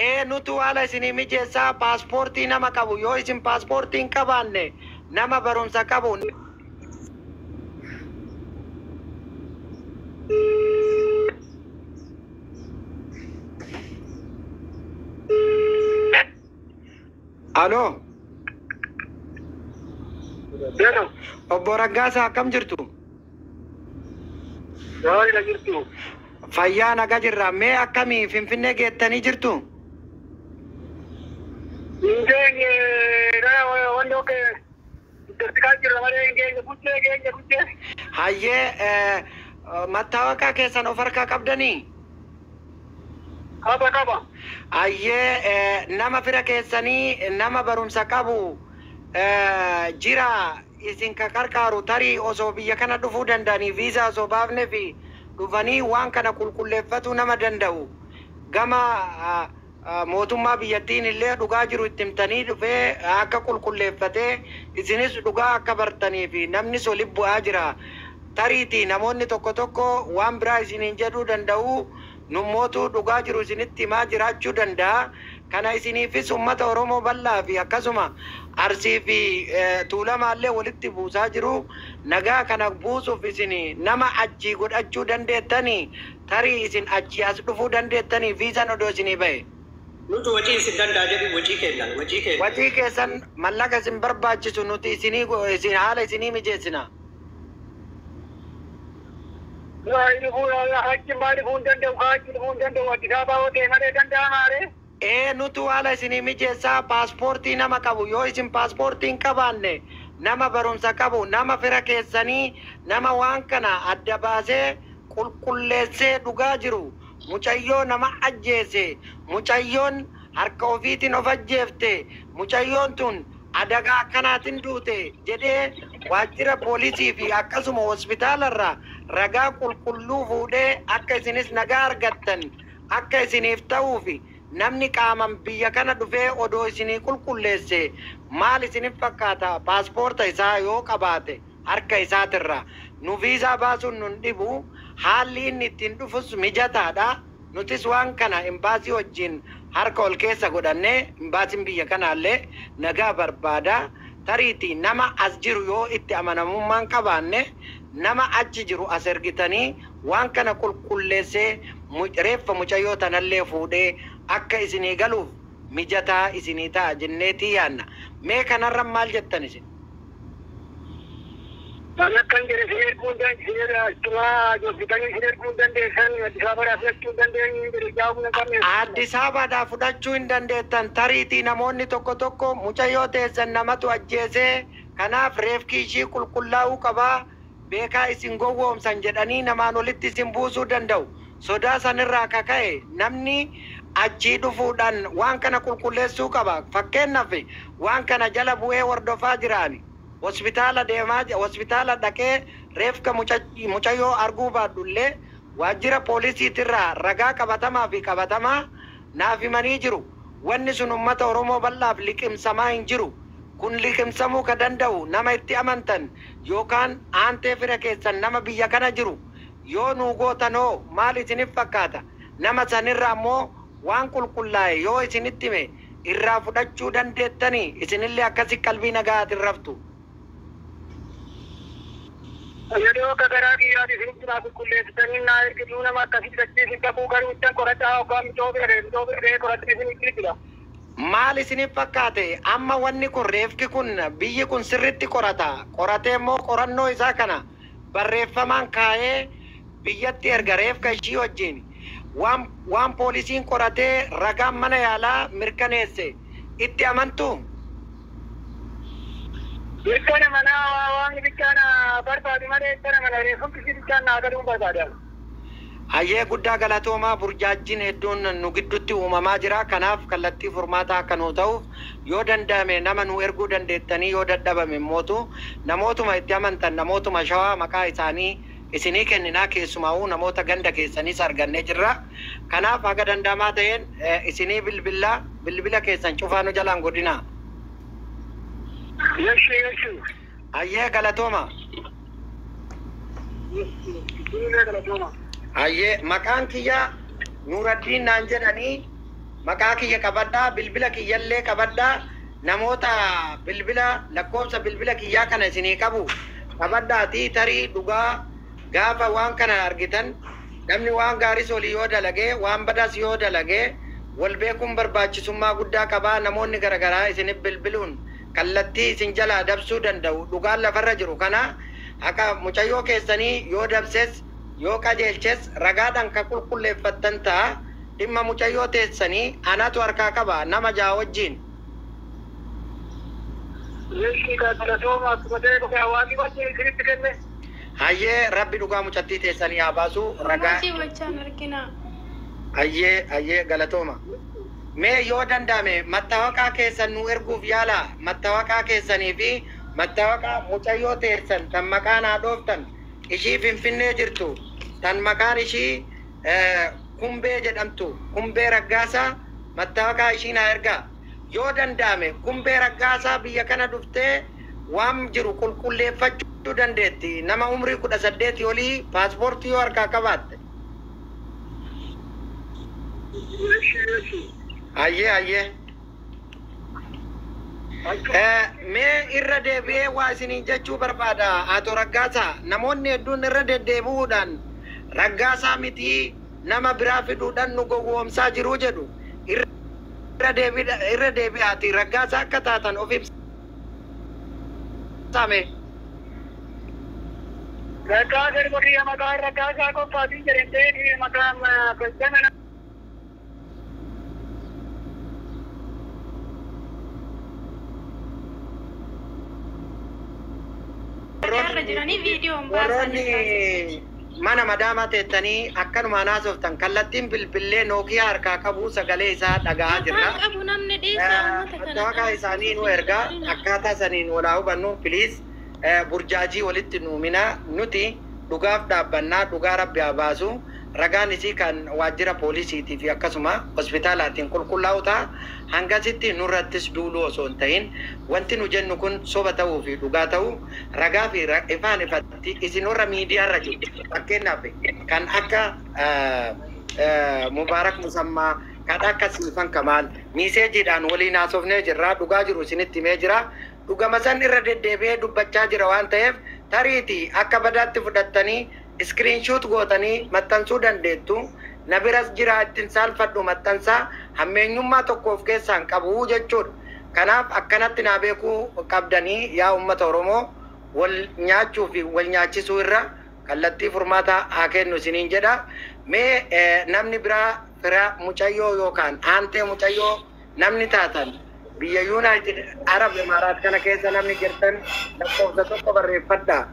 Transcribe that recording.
Ee nutu haala isinii mijeessaa paaspoortii nama qabu yoo isin paaspoortii hin qabaanne nama barumsa qabu. Aloo. Obbo Raggaasaa akkam jirtu? Gaariidha jirtu. Fayyaa nagaa jirra. Mee akkamii Finfinnee geettanii jirtu? Hin geenye wanni oke darbikaa jirra malee hin geenye buchee geenye buchee. Hayyee mattaawaqaa keessan of harkaa qabdanii? Qaba qaba. Hayyee nama fira keessanii nama barumsa qabu jira isin ka qarqaaru tarii osoo biyya kana dhufuu danda'anii viizaa osoo baafnee fi dhufanii waan kana qulqulleeffatuu nama danda'u gama mootummaa biyyattiin illee dhugaa jiru itti himtanii dhufee akka qulqulleeffatee isinis dhugaa akka bartanii fi namnis olif bu'aa jira. Tariitii namoonni tokko tokko waan biraa isiniin jedhuu danda'u nummootu dhugaa jiru isinitti himaa jiraachuu danda'a. Kana isiniifis uummata Oromoo bal'aa fi akkasuma Arsii fi Tuulamaallee walitti buusaa jiru. Nagaa kana buusuuf isin nama achii godhachuu dandeettanii tarii isin achii as dhufuu dandeettanii viizaan odoo isinii bahe. Nuti wacii isin danda'a jedhu wacii kennan wacii kennan. Wacii keessan mallaqa isin barbaachisu nuti isinii isin haala isinii mijeessina. Ee nutu haala isinii mijeessaa paaspoortii nama qabu yoo isin paaspoortii hin qabaanne nama barumsa qabu nama fira keessanii nama waan kana adda baasee qulqulleessee dhugaa jiru mucayyoo nama ajjeese mucayyoon harka ofiitiin of ajjeefte mucayyoon tun adagaa akkanaatiin duute jedhee waajjira poolisii fi akkasuma hospitaalarraa ragaa qulqulluu fuudhee akka isinis nagaa argattan akka isiniif ta'uufi namni qaaman biyya kana dhufee odoo isinii qulqulleesse maal isiniif fakkaata paaspoorta isaa yoo qabaate harka isaatirra nu viizaa baasuun nun dhibu haalli inni ittiin dhufus mijataadha. Nutis waan kana imbaasii wajjin harka ol keessa godhannee imbaasiin biyya kanaallee nagaa barbaada. Tariitii nama as jiru yoo itti amanamummaan qabaanne nama achi jiru as ergitanii waan kana qulqulleessee reeffa mucayyoo tanallee fuudhee akka isinii galuuf mijataa isinii ta'a jenneetii yaanna. Mee kanarra maal jettan isin? Akkan jedhe isin erguu isin erguu dandeessan Addis Ababaadhaa fudhachuu hin dandeenyu jedhe hin qabne. Addis Ababaadhaa fudhachuu hin dandeettan tariitii namoonni tokko tokko mucayyoo teessan namatu ajjeesee kanaaf reefki ishii qulqullaa'uu qabaa beekaa isin gowwoomsan jedhanii namaan olitti isin buusuu danda'u. Sodaa sanirraa kaka'e namni achii dhufuudhaan waan kana qulqulleessuu qaba. Fakkeenyaaf waan kana jala bu'ee hordofaa jiraani. Hospitaala deemaa hospitaala dhaqee reefka mucayyoo arguu baadhullee waajjira poolisiitirraa ragaa qabatamaa fi qabatamaa naaf himanii jiru. Wanni sun uummata Oromoo bal'aaf liqimsamaa hin jiru. Kun liqimsamuu ka danda'u nama itti amantan yookaan aantee fira keessan nama biyya kana jiru yoo nuu gootanoo maal isiniif fakkaata? Nama sanirraa immoo waan qulqullaa'e yoo isinitti hime irraa fudhachuu dandeettanii isinillee akkasi qalbii nagaatiin raftu. Yeroo akka garaa kiyyaati isinitti naa qulqulleessitanii naa ergituu nama akkasii achiis dhaquu garuu ittan qoradhaa hoggaa mitoo bira qoradhee isinitti jira. Maal isiniif fakkaate amma wanni kun reefki kun biyyi kun sirritti qorata qoratee immoo qorannoo isaa kana barreeffamaan kaa'ee biyyatti erga reefka ishii wajjin waan poolisiin qoratee ragaan mana yaalaa mirkaneesse itti amantu. Mirkana manaa waan bichaan barbaadu malee ittana mana reeffamti bichaan naa galuun barbaadamu. Hayyee guddaa galatoomaa burjaajjiin hedduun nu gidduutti uumamaa jira. Kanaaf kallattii furmaataa akka nuu ta'uuf yoo danda'ame nama nu erguu dandeettanii yoo dadhabame mootu namootuma itti amantan namootuma shawaa maqaa isaanii isinii kenninaa keessumaa'uu namoota ganda keessaniis argannee jirra. Kanaaf haga danda'amaa ta'een isinii bilbila bilbila keessan cufaa nu jalaan godhinaa. Yeshi yeshi. Hayyee galatooma. Isinillee galatooma. Hayyee, maqaan kiyya Nuuraddiin naan jedhanii, maqaa kiyya qabadhaa, bilbila kiyyallee qabadhaa, namoota bilbila lakkoofsa bilbila kiyyaa kana isinii qabu qabadhaatii, tarii dhugaa gaafa waan kana argitan, namni waan gaaris olii yoo dalagee waan badaas yoo dalagee wal beekuun barbaachisummaa guddaa qabaa. Namoonni garaagaraa isinif bilbiluun kallattii isin jalaa dabsuu danda'u. Dhugaan lafarra jiru kana, haqa mucayyoo keessanii yoo dabses yoo qajeelches ragaadhaan kan qulqulleeffattan ta'a. Dhimma mucayyoo teessanii anatu harkaa qaba nama jaa wajjiin. Ishii galatooma, akkuma ta'e qofa hawaasni wajjin isinitti kenne. Hayyee, rabbi dhugaa mucattii teessanii haa baasu ragaa. Hojii wajjin argina. Hayyee, galatooma. Mee yoo danda'ame mattaawaqaa keessan nu erguuf yaala. Mattaawaqaa keessanii fi mattaawaqaa mucayyoo teessan tan maqaan haa dhooftan, ishii Finfinnee jirtu, tan maqaan ishii Kumbee jedhamtu, Kumbee Raggaasaa, mattaawaqaa ishii naa ergaa. Yoo danda'ame Kumbee Raggaasaa biyya kana dhuftee waan jiru qulqulleeffachuu dandeetti. Nama umrii 18 olii paaspoortii yoo harkaa qabaatte. Ishii. Hayyee. Mee irra deebi'ee waa isiniin jechuu barbaada. Ato Raggaasaa, namoonni hedduun irra deddeebi'uudhaan Raggaasaa mitii nama biraa fiduudhaan nu gowwoomsaa jiruu jedhu. Irra deebi'aati Raggaasaa akka taatan of ibsame. Raggaasaa ilma kiyya, maqaan Raggaasaa qophaatiin jedhee maqaan jama. Irra jiranii viidiyoon baasan. Warroonni mana madaamaa teettanii akkanumaan haasoftan, kallattiin bilbillee Nookiyaa harkaa qabu sagalee isaa dhaga'aa jirra. Afaan qabu namni dhiisaa uummata kana. Mattaawaqaa isaanii nu ergaa, akkaataa saniin walaa hubannu please. Burjaajii walitti nuumina. Nuti dhugaaf dhaabbannaa, dhugaa rabbi haa baasu. Ragaan isii kan waajjira poolisiitii fi akkasuma hospitaalaatiin qulqullaa'u ta'a. Hangasitti nurrattis duuluu osoo hin ta'in, wanti nu jennu kun soba ta'uu fi dhugaa ta'uu ragaa fi ifaan ifatti isin warra miidiyaarra jiru, fakkeenyaaf kan akka Mubaarak Musammaa, kan akka Siifan Kamaal, miiseejiidhaan waliin haasofnee jirra, dhugaa jiru isinitti himee jira. Dhugama san irra deddeebi'ee dubbachaa jira waan ta'eef, tariiti akka badaatti fudhattanii screenshot gootanii maxxansuu dandeettu. Na biras jira, ittiin saalfadhu, maxxansaa hammeenyummaa tokko of keessaan qabu jechuudha. Kanaaf akkanatti naa beekuu qabdanii, yaa uummata Oromoo, wal nyaachuu fi wal nyaachisuu irra kallattii furmaataa haa kennu isiniin jedha. Mee namni biraa fira mucayyoo yookaan aantee mucayyoo namni taatan, biyya United Arab Emirates kana keessa namni jirtan, lakkoofsa 1 barreeffadha.